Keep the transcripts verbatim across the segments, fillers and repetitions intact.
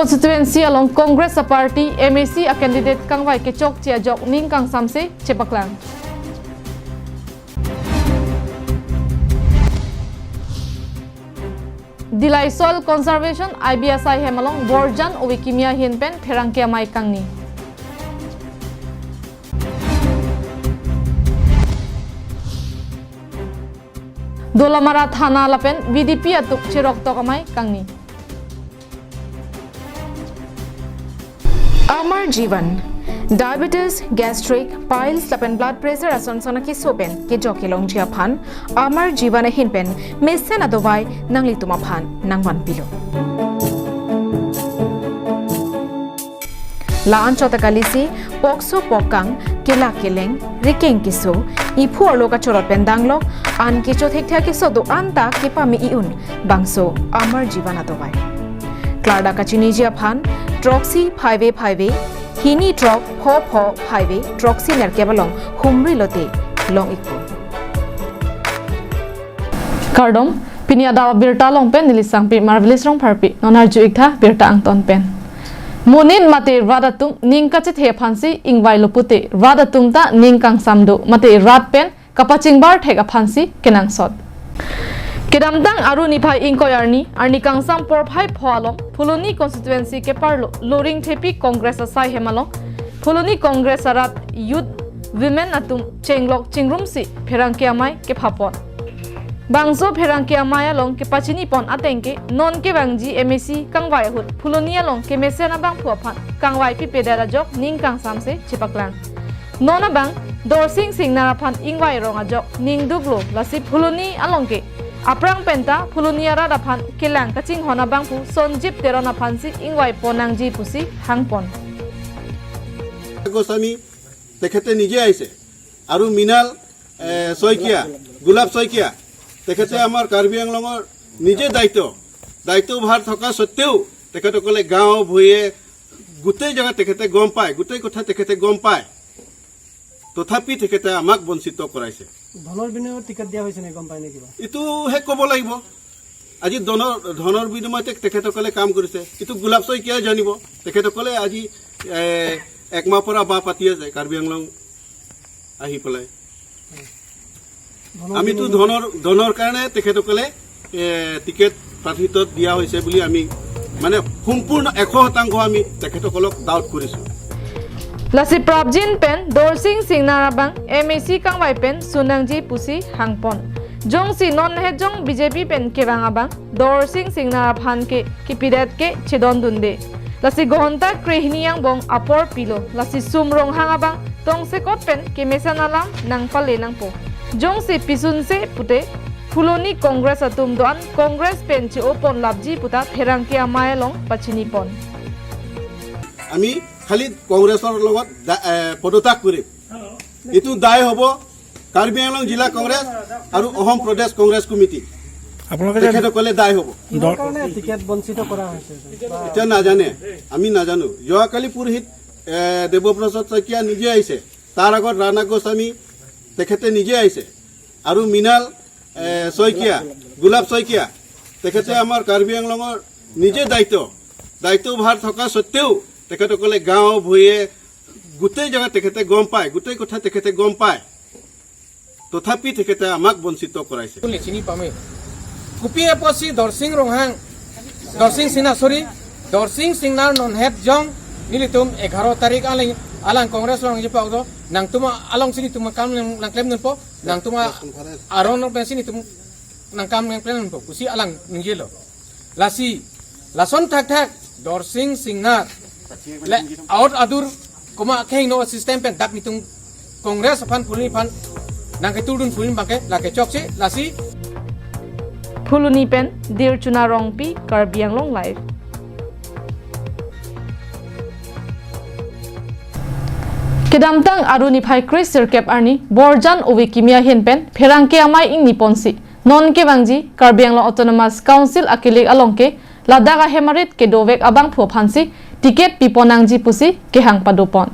Constituency along Congress a party M A C a candidate kangvai kechokche ajok ning kangsamse chepaklang. Dillai Soil Conservation I B S I hem along Borjan Ove Kimi ahin pen pherangke amei kangni. Dolamara Thana lapen V D P atuk cheroktok amei kangni. Amar Jeevan, diabetes, gastric, piles lapen blood pressure ason son akeso pen kejok kelongji aphan Amar Jeevan ahin pen mesen adovai nanglitum aphan nangvanpilo. La-an chot akalisi, pokso pokkang, kelak keleng, rikeng keso, iphu arlo kachorot pen danglok, an kecho thekthek akeso do-an ta kepame i-un, bangso Amar Jeevan adovai. Klardak kachiniji aphan, throksi phaive phaive, hini throk pho pho phaive, throksi nerkep along humri lote long-ikpo. Kardom, pini adap abirta along pen neli Sangpi Marvelous Rongpharpi, non arju-iktha birta angton pen. Monit mate rat atum ning kachethe aphansi ingvailo pute, rat atum ta ning kangsam do, mate rat pen kapachingbar thek aphansi kenangsot. Kedamtang Aru niphai ingkoi arni, arni kangsam porphai pho along, Phuloni constituency keparlo, Loringthepi Congress asai hem along, Phuloni Congress arat youth women atum chenglok chingrumsi pherangke amei kephapon. Bangso pherangke amei along kepachinipon atengke non kevangji M A C kangvai ahut Phuloni along kemesen abangphu aphan kangvai pipedet ajok ning kangsamse chepaklang. Non abang Dorsing Singnar aphan ingvai rong ajok ning duklo, lasi Phuloni along ke aphrang penta Phuloni arat aphan kelang kachinghon abangphu Sonjib Teron aphansi ingvaipon nangji pusi hangpon. Goswami তেখেতে নিজে আহিছে আৰু মৃণাল, এ, শইকীয়া, গোলাপ শইকীয়া তেখেতে আমাৰ কাৰ্বি আংলঙৰ নিজে দায়িত্ব, দায়িত্বভাৰ থকা স্বত্বেও তেখেতসকলে গাঁও ভূঞে গোটেই জেগা তেখেতে গম পায়, গোটেই কথা তেখেতে গম পায়, তথাপি তেখেতে আমাক বঞ্চিত কৰাইছে। ধনৰ বিনিময়ত টিকেট দিয়া হৈছে নেকি, গম পায় নে কিবা? এইটোহে ক'ব লাগিব। আজি ধনৰ, ধনৰ বিনিময়তে তেখেতসকলে কাম কৰিছে। এইটো গোলাপ শইকীয়াই জানিব। তেখেতসকলে আজি, এ, একমাহ পৰা বাহ পাতি আছে কাৰ্বি আংলং আহি পেলাই। ধনৰ আমিতো বিনিময়ত ধনৰ, ধনৰ কাৰণে তেখেতসকলে, এ, টিকেট প্ৰাৰ্থিত্বত দিয়া হৈছে বুলি আমি মানে সম্পূৰ্ণ এশ শতাংশ আমি তেখেতসকলক ডাউট কৰিছোঁ। Lasi prapjin pen Dorsing Singnar abang M A C kangvai pen sun nangji pusi hangpon. Jongsi non het jong B J P pen kevang abang Dorsing Singnar aphan ke kipidet ke chedondunde. Lasi ghonta krehini angbong apor pilo. Lasi Sum Ronghang abang tongsekot pen kemesen alam nangpale nangpo. Jongsi pisunse pute Phuloni Congress atum do-an Congress pen che-opon lapji puta pherangke amei along pachinipon. আমি খালি কংগ্ৰেছৰ লগত দা-, এ, পদত্যাগ কৰিম। এইটো দায় হ'ব কাৰ্বি আংলং জিলা কংগ্ৰেছ আৰু অসম প্ৰদেশ কংগ্ৰেছ কমিটি। আপোনালোকে যে তেখেতসকলে দায় হ'ব। কিহৰ দল কাৰণে টিকেট বঞ্চিত কৰা হৈছে? এতিয়া নাজানে, আমি নাজানো। যোৱাকালি পুৰোহিত, এ, দেৱপ্ৰসাদ শইকীয়া নিজে আহিছে, তাৰ আগত ৰাণা গোস্বামী তেখেতে নিজে আহিছে, আৰু মৃণাল, এ, শইকীয়া, গোলাপ শইকীয়া তেখেতে আমাৰ কাৰ্বি আংলঙৰ নিজে দায়িত্ব, দায়িত্বভাৰ থকা স্বত্বেও তেখেতসকলে গাঁও ভূঞে গোটেই জেগা তেখেতে গম পায়, গোটেই কথা তেখেতে গম পায়, তথাপি তেখেতে আমাক বঞ্চিত কৰাইছে। Kuli chini pame. Kopi apotsi Dorsing Ronghang, Dorsing Singnar, sorry, Dorsing Singnar non het jong nelitum egharo tarik alang, alang Congress along jipa do, nangtum alongsi nelitum kam nang, nangklemdunpo, nangtum aron pensi nelitum nangkam nangklemdunpo pusi alang ningjelo. Lasi, lason thakthak Dorsing Singnar le aot adur komat kehingno system pen dak nelitum Congress aphan Phuloni aphan nangketurdun Phuloni abangke lake chokche, lasi. Phuloni pen Dirchuna Rongpi, Karbi Anglong Live. Kedamtang Aru niphai kre sirkep arni Borjan Ove Kimi ahin pen pherangke amei ingniponsi non kevangji Karbi Anglong Autonomous Council akilik along ke ladak ahem arit kedovek abangphu aphansi ticket pipon nangji pusi kehang padopon.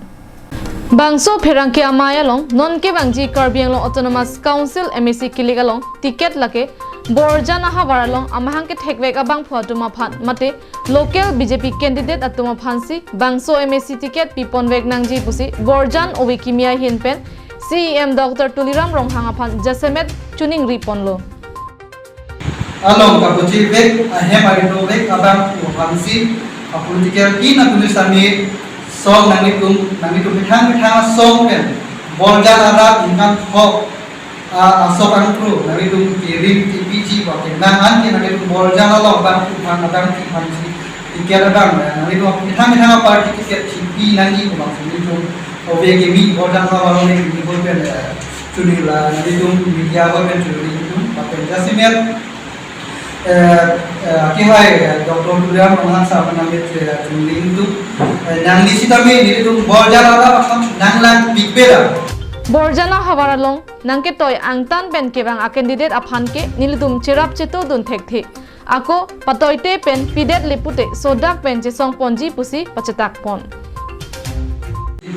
Bangso pherangke amei along non kevangji Karbi Anglong Autonomous Council M A C kilik along ticket lake Borjan ahavar along amahang kethekvek abangphu atum aphan mate local B J P candidate atum aphansi bangso M A C ticket piponvek nangji pusi Borjan ove kimi ahin pen C E M Doctor Tuliram Ronghang aphan jasemet choningri ponlo. Along kapachirvek, ahem aridovek abangphu aphansi a-political team atum sitame song nanglitum, nanglitum methang methang asong pen Borjan arat ingkang thok, a, asok angkro nanglitum kerim kepiji ba kenang an ke nanglitum Borjan along abangphu aphan, abangphu aphansi ticket abang, nanglitum methang methang a-party ticket chipi nangji pu abang nanglitum ove kimi Borjan along abang kimi pen, eh, choningri, nanglitum media pen choningri atum, lapen jasemet, eh, eh, akehai, eh, Doctor Tuliram Ronghang sir aphan amit, eh, choningri atum, eh, nangli sitame nelitum Borjan arat aphan nanglangpikpeda. Borjan ahavar along nangketoi angtan pen kevang a-candidate aphan ke nelitum cherap chetodun thekthe. Ako patoite pen pidet le pute sodak pen chesong ponji pusi pachetak pon.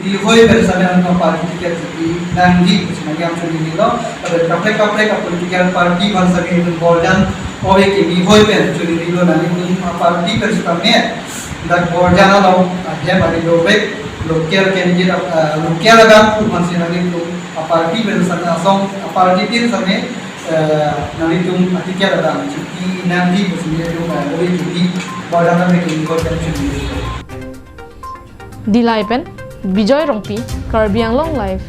Di hoi pen sitame anong party ticket chipi nangji pusi nangli atum choningrilo, lapen kaprek kaprek a-political party aphan sitame nelitum Borjan ove kimi hoi pen choningrilo, nanglitum a-party pen sitame dak Borjan along ahem aridovek local candidate, ah, local abangphu aphansi nanglitum a-party pen sitame asong a-party tin sitame, eh, nanglitum a-ticket abang chipi nangji pusi nelitum, eh, ove kimi Borjan ove kimi Borjan choningri. Dillai pen Bijoy Rongpi, Karbi Anglong Live.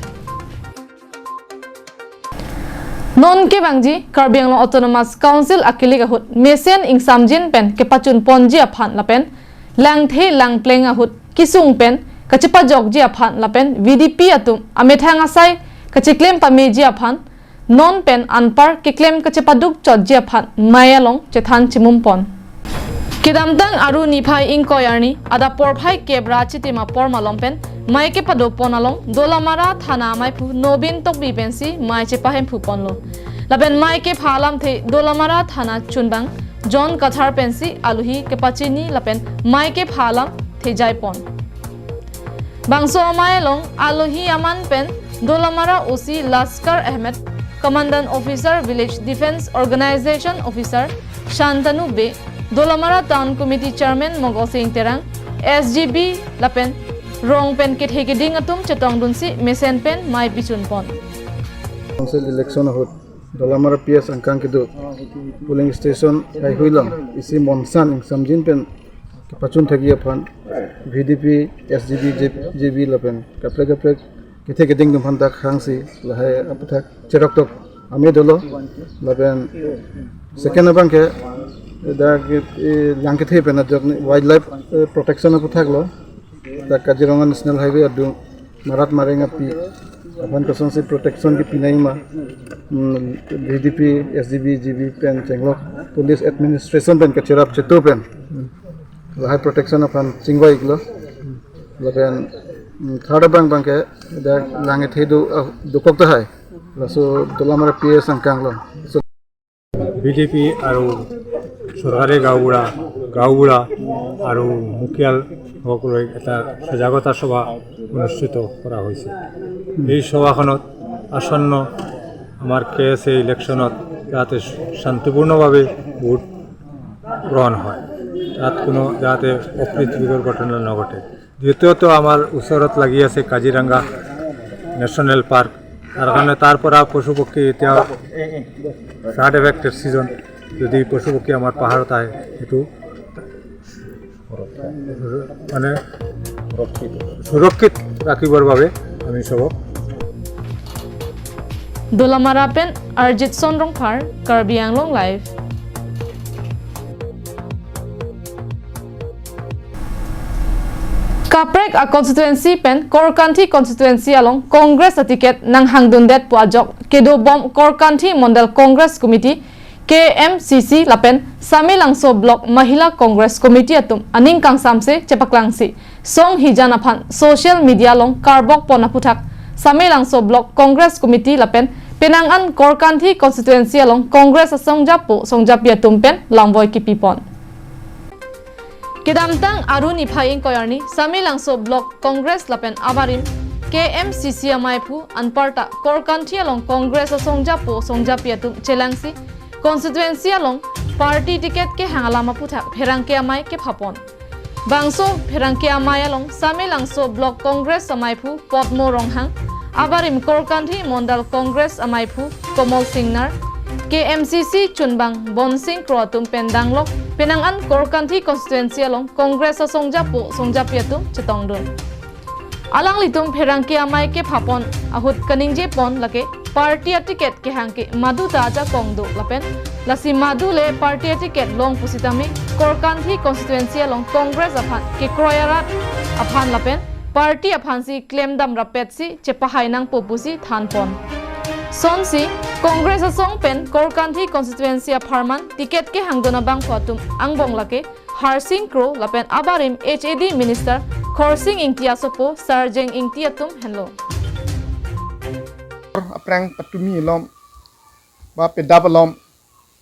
Non kevangji Karbi Anglong Autonomous Council akilik ahut mesen ingsamjin pen kepachun ponji aphan lapen langthe langpleng ahut kesung pen kachepajokji aphan lapen V D P atum amethang asai kacheklem pameji aphan non pen anpar keklem kachepaduk chotji aphan mei along chethan chimum pon. Kedamtang Aru niphai ingkoi arni adap porphai kep ra chitim apor malom pen mei kepado pon along Dolamara Thana ameiphu Nobin Tokbi pensi mei chepahemphu ponlo. Lapen mei kepha alamthe Dolamara Thana chunbang John Kathar pensi alohi kepachini lapen mei kepha alamthe jai pon. Bangso amei along alohi amen pen Dolamara O C Laskar Ahmed, Commandant Officer Village Defence Organisation Officer Shantanu Bey, Dolamara Town Committee Chairman Mogosing Terang, S G B lapen rong pen kethe keding atum chetongdunsi mesen pen mei pichun pon. Council election ahut Dolamara P S angkang kedo polling station haihui along isi monsan ingsamjin pen kepachun thekji aphan V D P, S G B, J-, J B lapen kaprek kaprek kethe keding atum aphan dak hangsi lahai aputhak cheroktok ame dolo. Lapen second abang ke dak, eh, lang kethe pen ajok ni wildlife, eh, protection aputhak lo. Dak Kaziranga National Highway adung marat mareng api aphan kosonsi protection kepi nangji ma, hmm, V D P, S G B, J B pen chenglok police administration pen kacherap cheto pen lahai protection aphan chingvai iklo. Lapen, hmm, third abang abang ke dak lang kethe do, ah, dokok tahai. Laso Dolamara P S angkang lo. So B D P আৰু চৰকাৰী গাঁওবুঢ়া, গাঁওবুঢ়া আৰু মুখিয়ালসকলক এটা সজাগতা সভা অনুষ্ঠিত কৰা হৈছে। এই সভাখনত আসন্ন আমাৰ কে এছ এ ইলেকশ্যনত যাতে শান্তিপূৰ্ণভাৱে ভোট গ্ৰহণ হয়, তাত কোনো যাতে অপ্ৰীতিকৰ ঘটনা নঘটে। দ্বিতীয়ত, আমাৰ ওচৰত লাগি আছে কাজিৰঙা নেশ্যনেল পাৰ্ক, তাৰ কাৰণে তাৰ পৰা পশু পক্ষী এতিয়া ফ্লাড এফেক্টেড ছিজন, যদি পশু পক্ষী আমাৰ পাহাৰত আহে, সেইটো মানে সুৰক্ষিত ৰাখিবৰ বাবে আমি চবক Dolamara pen Arjitson Rongphar, Karbi Anglong Live. Kaprek a-constituency pen Korkanthi constituency along Congress a-ticket nanghangdundet pu ajok kedobom Korkanthi Mondal Congress Committee, K M C C lapen Samelangso Block Mahila Congress Committee atum aning kangsamse chepaklangsi song hijan aphan social media along karbok pon aputhak Samelangso Block Congress Committee lapen penang an Korkanthi constituency along Congress asongjapo songjapi atum pen lamvoi kipi pon. Kedamtang Aru niphai ingkoi arni Samelangso Block Congress lapen abarim K M C C amaiphu anparta Korkanthi along Congress asongjapo songjapi atum chelangsi constituency along party ticket kehang alam aputhak pherangke amei kephapon. Bangso pherangke amei along Samelangso Block Congress amaiphu Podmo Ronghang, abarim Korkanthi Mondal Congress amaiphu Komol Singnar, K M C C chunbang Bonsing Kro atum pen danglok penang an Korkanthi constituency along Congress asongjapo songjapi atum chetongdun. Alanglitum pherangke amei kephapon ahut kaningjepon lake party aticket kehang ke madu ta ajakong do lapen lasi madu le party aticket long pusitame Korkanthi constituency along Congress aphan kekroi arat aphan lapen party aphansi klemdam rapetsi chepahai nangpo pusi thanpon. Sonsi Congress asong pen Korkanthi constituency apharman ticket kehangdun abangphu atum angbong lake Harsing Kro lapen abarim H A D Minister Khorsing Ingti asopo Sarjeng Ingti atum henlo. Aphrang patumi alom ba pedap alom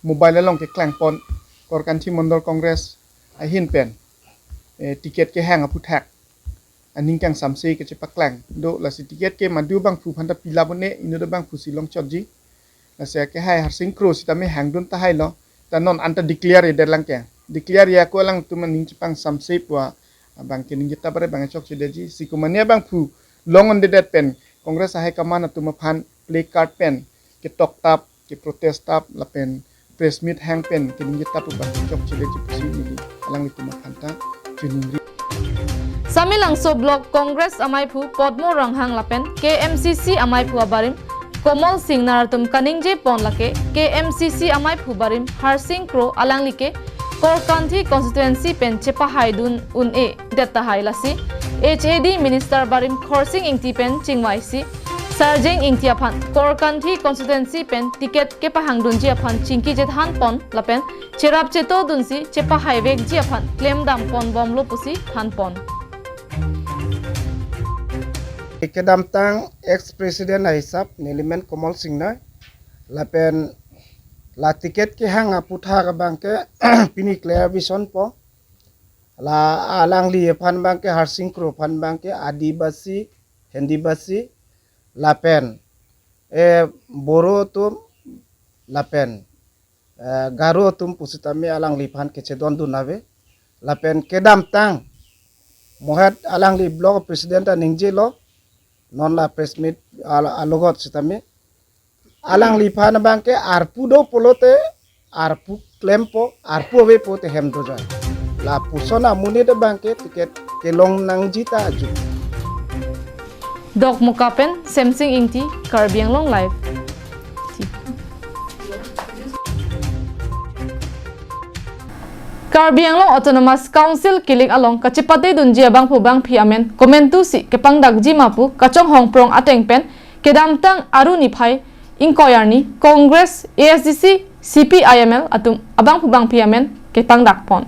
mobile along keklangpon Korkanthi Mondal Congress ahin pen, eh, ticket kehang aputhak aning kangsamse kachepaklang do, lasi ticket ke madu abangphu aphanta pilap un-e, inut abangphusi longchotji. Lasi akehai Harsing Kro sitame hangdun tahailo. Ta non anta declare-edet lang ke. Declare ako alangtum aning chepangsamse pu abang ke ningje tap bai bang chokchedetji. Si komane abangphu long un-edet pen Congress a-high command atum aphan placard pen ketoktap, keprotesttap lapen press meet hang pen keningje tap pu abang chokchedetji pusi neli alanglitum aphanta chiningri. Samelangso Block Congress amaiphu Podmo Ronghang lapen K M C C amaiphu abarim Komol Singnar atum kaningjepon lake K M C C amaiphu barim Harsing Kro alangli ke Korkanthi constituency pen chepahaidun un-edet tahai, lasi H A D Minister barim Khorsing Ingti pen chingvaisi Sarjeng Ingti aphan Korkanthi constituency pen ticket kepahangdunji aphan chingki chethanpon lapen cherap chetodunsi chepahaivekji aphan klemdamponbomlo pusi thanpon. Kedamtang ex-president ahisap nelimen Komol Singnar lapen la ticket kehang aputhak abang ke pini clear vision po. La alangli aphan abang ke Harsing Kro aphan abang ke Adibasi, Hendibasi, lapen, eh, Boro atum, lapen, eh, Garo atum pusitame alangliphan kechedondun ave. Lapen kedamtang mohet alangli block president aningjelo, non la press meet al-, alogot sitame. Alangliphan abang ke arpu do pulote arpu klempo, arpu avepo te hem dojai. Lapuson amonit abang ke ticket kelong nangji ta aju. Dokmoka pen Semsing Ingti, Karbi Anglong Live. Karbi Anglong Autonomous Council kilik along kachepatedunji abangphu bangphi amen komantusi kepangdakji ma pu kachonghongprong ateng pen kedamtang Aru niphai ingkoi arni Congress, A S D C, C P I M L atum abangphu bangphi amen kepangdakpon.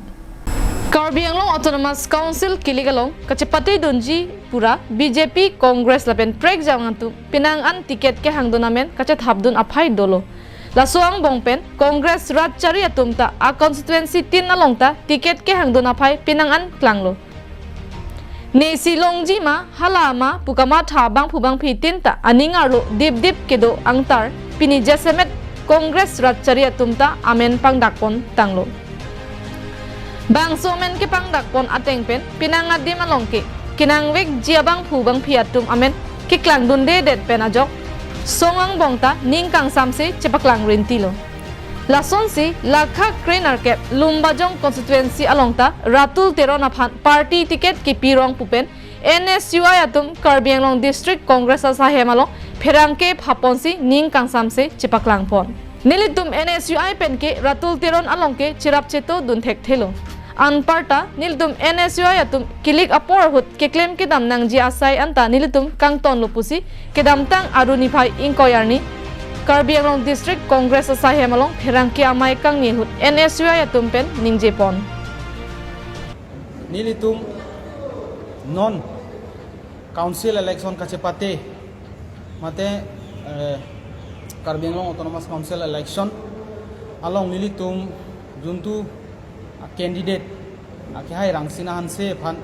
Karbi Anglong Autonomous Council kilik along kachepatedunji pura B J P, Congress lapen prekjang atum penang an ticket kehangdun amen kachethapdun aphai dolo. Laso angbong pen Congress rat chari atum ta a constituency tin along ta ticket kehangdun aphai penang an klanglo. Nesi longji ma hala ma pu kamatha bangphu bangphi tin ta aning arlo dipdip kedo angtar pini jasemet Congress rat chari atum ta amen pangdakpon tanglo. Bangso amen kepangdakpon ateng pen penang adim along ke kenangvekji abangphu bangphi atum amen keklangdundedet pen ajok song angbong ta ning kangsamse chepaklang rintilo. Lasonsi lakha kre-nerkep Lumbajong constituency along ta Ratul Teron aphan party ticket kepirong pu pen N S U I atum Karbi Anglong District Congress asahem along pherangke phaponsi ning kangsamse chepaklangpon. Nelitum N S U I pen ke Ratul Teron along ke cherap chetodun thekthelo. Anparta nelitum N S U I atum kilik apor ahut keklem kedam nangji asai anta nelitum kangtonlo pusi kedamtang Aru niphai ingkoi arni Karbi Anglong District Congress asahem along pherangke amei kangni ahut N S U I atum pen ningjepon. Nelitum non council election kachepate mate, eh, Karbi Anglong Autonomous Council election along nelitum juntu a candidate akehai Rangsina Hanse aphan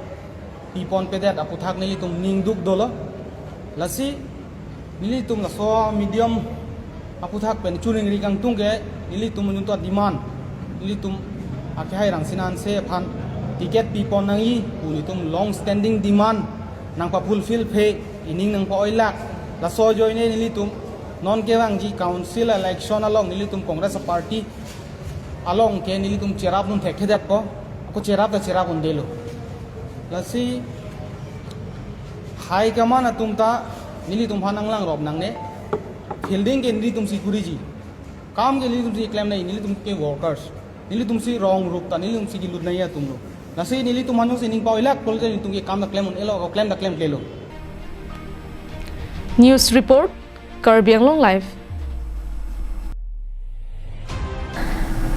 piponpedet aputhak nelitum ningduk dolo. Lasi nelitum laso medium Aphuthak pen churing ri kangtung ke nelitum monit ademand, nelitum akehai Rangsina Hanse aphan ticket pipon nangji pu nelitum long standing demand nangpa fulfill phe, ining nangpa-oilak. Laso ajoine nelitum non kevangji council election along nelitum Congress party along ke nelitum cherapdun thekthedetpo, ako cherap ta cherap undelo. Lasi high command atum ta nelitum aphan nanglangrop nangne. Fielding ke nelitum si kuriji, kam ke nelitum si klem nangji, nelitum ke workers, nelitum si rong rup ta nelitum si kelut nangji atumlo. Lasi nelitum aphan si ning pa-oilak pulote nelitum ke kam ta klem un-elo, ako klem ta klemklelo. News report, Karbi Anglong Live.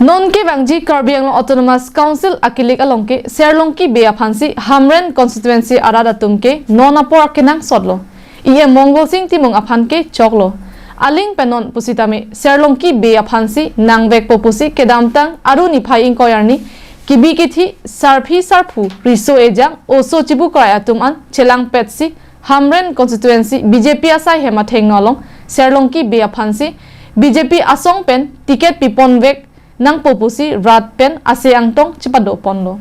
Non kevangji Karbi Anglong Autonomous Council akilik along ke Serlongki Bey aphansi Hamren constituency arat atum ke non apor kenangsotlo. E M Mongol Sing Timung aphan ke choklo. Aling pen non pusitame Serlongki Bey aphansi nangvekpo pusi kedamtang Aru niphai ingkoi arni kebi kethe, sarpi sarpo, riso ejang, oso chibukrai atum an chelangpetsi Hamren constituency B J P asai hem athengno along Serlongki Bey aphansi B J P asong pen ticket piponvek nangpo pusi rat pen ase angtong chepadoponlo.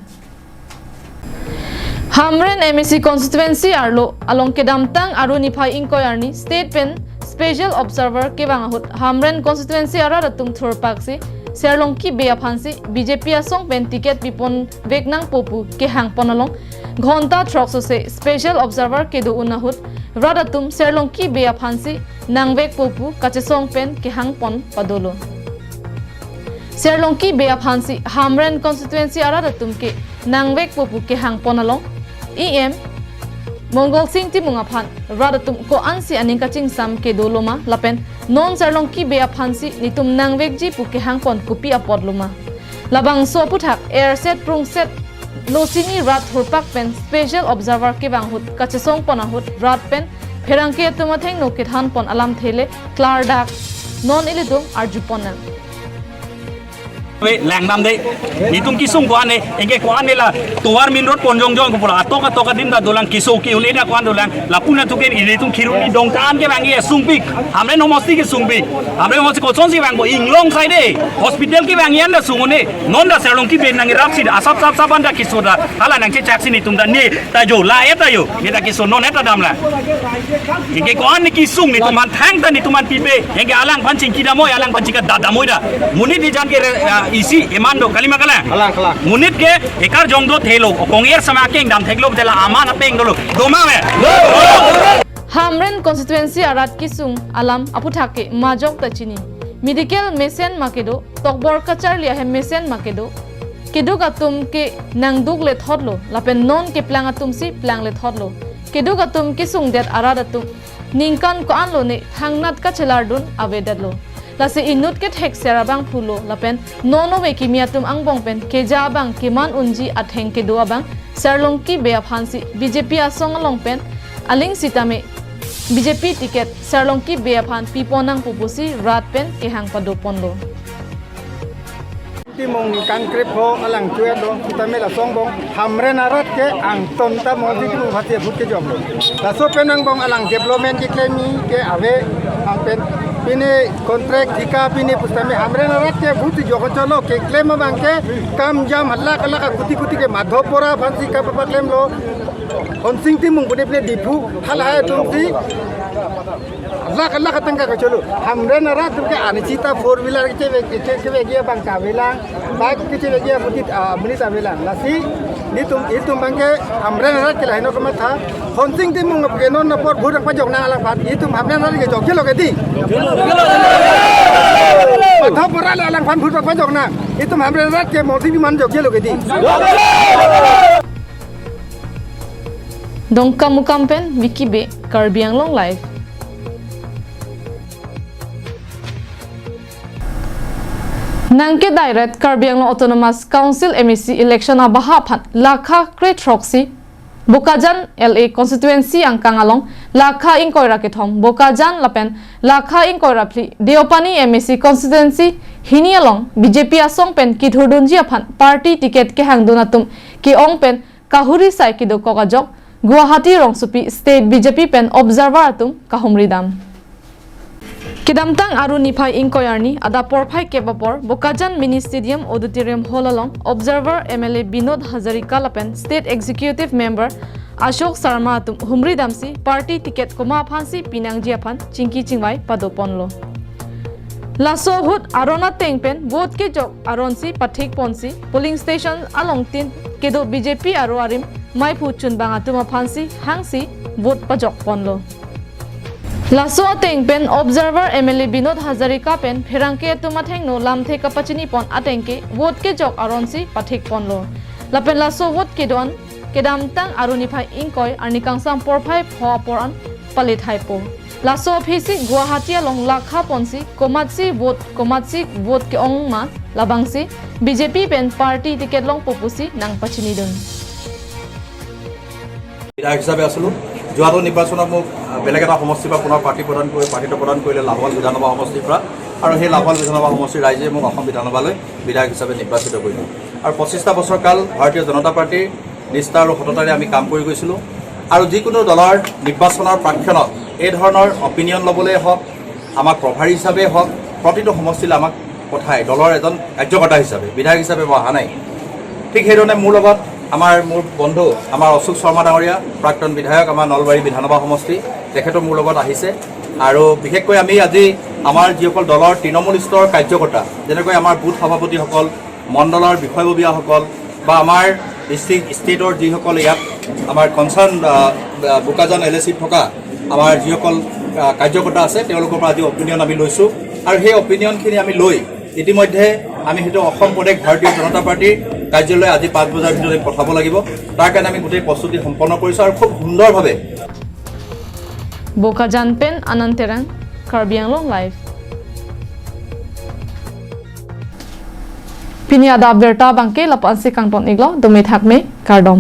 Hamren M A C constituency arlo along kedamtang Aru niphai ingkoi arni state pen special observer kevang ahut Hamren constituency arat atum thurpaksi Serlongki Bey aphansi B J P asong pen ticket piponvek nangpo pu kehangpon along ghonta throksose special observer kedo-un ahut rat atum Serlongki Bey aphansi nangvekpo pu kachesong pen kehangpon padolo. Serlongki Bey aphansi Hamren constituency arat atum ke nangvekpo pu kehangpon along E M Mongol Sing Timung aphan rat atum ko-ansi aning kachingsam kedoloma lapen non Serlongki Bey aphansi netum nangvekji pu kehangpon kopi apotloma. Labangso aphuthak erset prungset lo chini rat thurpak pen special observer kevang ahut kachesongpon ahut rat pen pherangke atum athengno kethanpon alamthe le klardak non ilitum arjuponang. Ve langdam de. Netum kesung ko-an ne, anke ko-an ne la tovar main road pon jongjong ko pulo. Atok atok adim ta dolang, keso ke-un-e ta ko-an dolang. Lapu na tuken ilitum Kheroni Dongka an kevangji asungpik. Hamren homosti kesungpik. Hamren homosti kosonsi vangpo, Inglong side. Hospital kevangji an ta sung un-e. Non ta Serlongki Bey nangrapsi asap sap sap an ta keso ta hala nangchechaksi netum ta ne ta jo, la-et ta jo. Ne ta keso non-et ta damlang. Anke ko-an ne kesung netum aphan thangta netum aphan pipe. Anke alangphan chingki damnoi, alangphan chingki da damnoi ta. Monit ejan ke re, ah, isi eman do, kalima kalang. Kalang, kalang. Monit ke ekarjong do thelo, kong-er sama kengdam theklo te la aman apeng dolo. Doma me. Hamren constituency arat kesung alam aphuthak ke majok ta chini. Medical mesen ma kedo, tokbor kacharli ahem mesen ma kedo. Keduk atum ke nangduk lethotlo, lapen non keplang atumsi plang lethotlo. Keduk atum kesungdet arat atum ningkan ko-anlo ne thangnat kachelardun avedetlo. Lasi inut kethekser abang pulo, lapen non ove kimi atum angbong pen keja abang keman unji atheng kedo abang Serlongki Bey aphansi B J P asong along pen aling sitame B J P ticket Serlongki Bey aphan pipon nangpo pusi rat pen kehang padoponlo. Timung kangkrep ho alang chuet lo, sitame lason angbong Hamren arat ke angton ta Mongol Sing Timung aphansi vote kejoklo. Laso pen angbong alang development keklemji ke ave, ang pen pine contract thika pine pusitame Hamren arat ke vote jok cholo, keklem abang ke kam jam halak halak kuti kuti ke Madhop Bora aphansi kapapaklemlo. Honsing Timung pune pine Diphu halahai atumsi lakh lakh atangka kacholo. Hamren arat atum ke ani sita four wheeler kechevek, kechevekji abang ta avelang, bike kechevekji amonit, ah, monit avelang. Lasi netum, itum abang ke Hamren arat ke lahenlo komatha. Honsing Timung ke non apor vote pajok nang alangphan. Itum Hamren arat ke jokjelo ke dei. Madhop Bora le alangphan vote pajok nang. Itum Hamren arat ke Mongol Sing Timung aphan jokjelo ke dei. Dongkamukam pen Vicky Bey, Karbi Anglong Live. Nangkedairet Karbi Anglong Autonomous Council M A C election abaha aphan lakha kre throksi Bokajan L A constituency angkang along, lakha ingkoi ra kethom Bokajan lapen lakha ingkoi ra phli Deopani M A C constituency hini along B J P asong pen kithurdunji aphan party ticket kehangdun atum ke-ong pen kahuri sai kedokok ajok Guwahati rongsopi state B J P pen observer atum kahumri dam. Kedamtang Aru niphai ingkoi arni adap porphai kep apor Bokajan Mini Stadium Auditorium Hall along Observer M L A Binod Hazarika lapen State Executive Member Ashok Sharma atum humri damsi party ticket komat aphansi pinangji aphan chingki chingvai padoponlo. Laso ahut aron ateng pen vote kejok aronsi pathikponsi polling station alongtin kedo B J P aro arim maiphu chunbang atum aphansi hangsi vote pajokponlo. Laso ateng pen Observer M L A Binod Hazarika pen pherangke atum athengno lamthe kapachinipon ateng ke vote kejok aronsi pathikponlo. Lapen laso vote kedo-an kedamtang Aru niphai ingkoi arni kangsam porphai pho apor an palit haipo. Laso aphisi Guwahati along lakhaponsi komatsi vote komatsi vote ke-ong ma labangsi B J P pen party ticket longpo pusi nangpachinidun. বিধায়ক হিচাপে আছিলোঁ। যোৱাটো নিৰ্বাচনত মোক আহ, বেলেগ এটা সমষ্টিৰ পৰা পুনৰ প্ৰাৰ্থী প্ৰদান কৰি প্ৰাৰ্থিত্ব প্ৰদান কৰিলে লাহোৱাল বিধানসভা সমষ্টিৰ পৰা। আৰু সেই লাহোৱাল বিধানসভা সমষ্টিৰ ৰাইজে মোক অসম বিধানসভালৈ বিধায়ক হিচাপে নিৰ্বাচিত কৰিলে। আৰু পঁচিছটা বছৰ কাল ভাৰতীয় জনতা পাৰ্টীৰ নিষ্ঠা আৰু সততাৰে আমি কাম কৰি গৈছিলোঁ। আৰু যিকোনো দলৰ নিৰ্বাচনৰ প্ৰাক্ষণত এই ধৰণৰ অপিনিয়ন ল'বলৈ হওক, আমাক প্ৰভাৰী হিচাপে হওক, প্ৰতিটো সমষ্টিলৈ আমাক পঠায় দলৰ এজন কাৰ্যকৰ্তা হিচাপে, বিধায়ক হিচাপে মই অহা নাই। ঠিক সেইধৰণে মোৰ লগত আমাৰ মোৰ বন্ধু আমাৰ অশোক শৰ্মা ডাঙৰীয়া, প্ৰাক্তন বিধায়ক আমাৰ নলবাৰী বিধানসভা সমষ্টি, তেখেতো মোৰ লগত আহিছে। আৰু বিশেষকৈ আমি আজি আমাৰ যিসকল দলৰ তৃণমূল স্তৰৰ কাৰ্যকৰ্তা, যেনেকৈ আমাৰ বুথ সভাপতিসকল, মণ্ডলৰ বিষয়ববীয়াসকল বা আমাৰ ডিষ্ট্ৰিক্ট ষ্টেটৰ যিসকল ইয়াত আমাৰ কনচাৰ্ণ বোকাজান এল এ চিত থকা আমাৰ যিসকল আহ, কাৰ্যকৰ্তা আছে, তেওঁলোকৰ পৰা আজি অপিনিয়ন আমি লৈছোঁ। আৰু সেই অপিনিয়নখিনি আমি লৈ ইতিমধ্যে আমি সেইটো অসম প্ৰদেশ ভাৰতীয় জনতা পাৰ্টীৰ কাৰ্যালয়লৈ আজি পাঁচ বজাৰ ভিতৰত আমি পঠাব লাগিব। তাৰ কাৰণে আমি গোটেই প্ৰস্তুতি সম্পন্ন কৰিছোঁ আৰু খুব সুন্দৰভাৱে Bokajan pen Anand Terang, Karbi Anglong Live. Pini adap abirta abangke lapu-ansi kangton-iklo, dome thakme, kardom.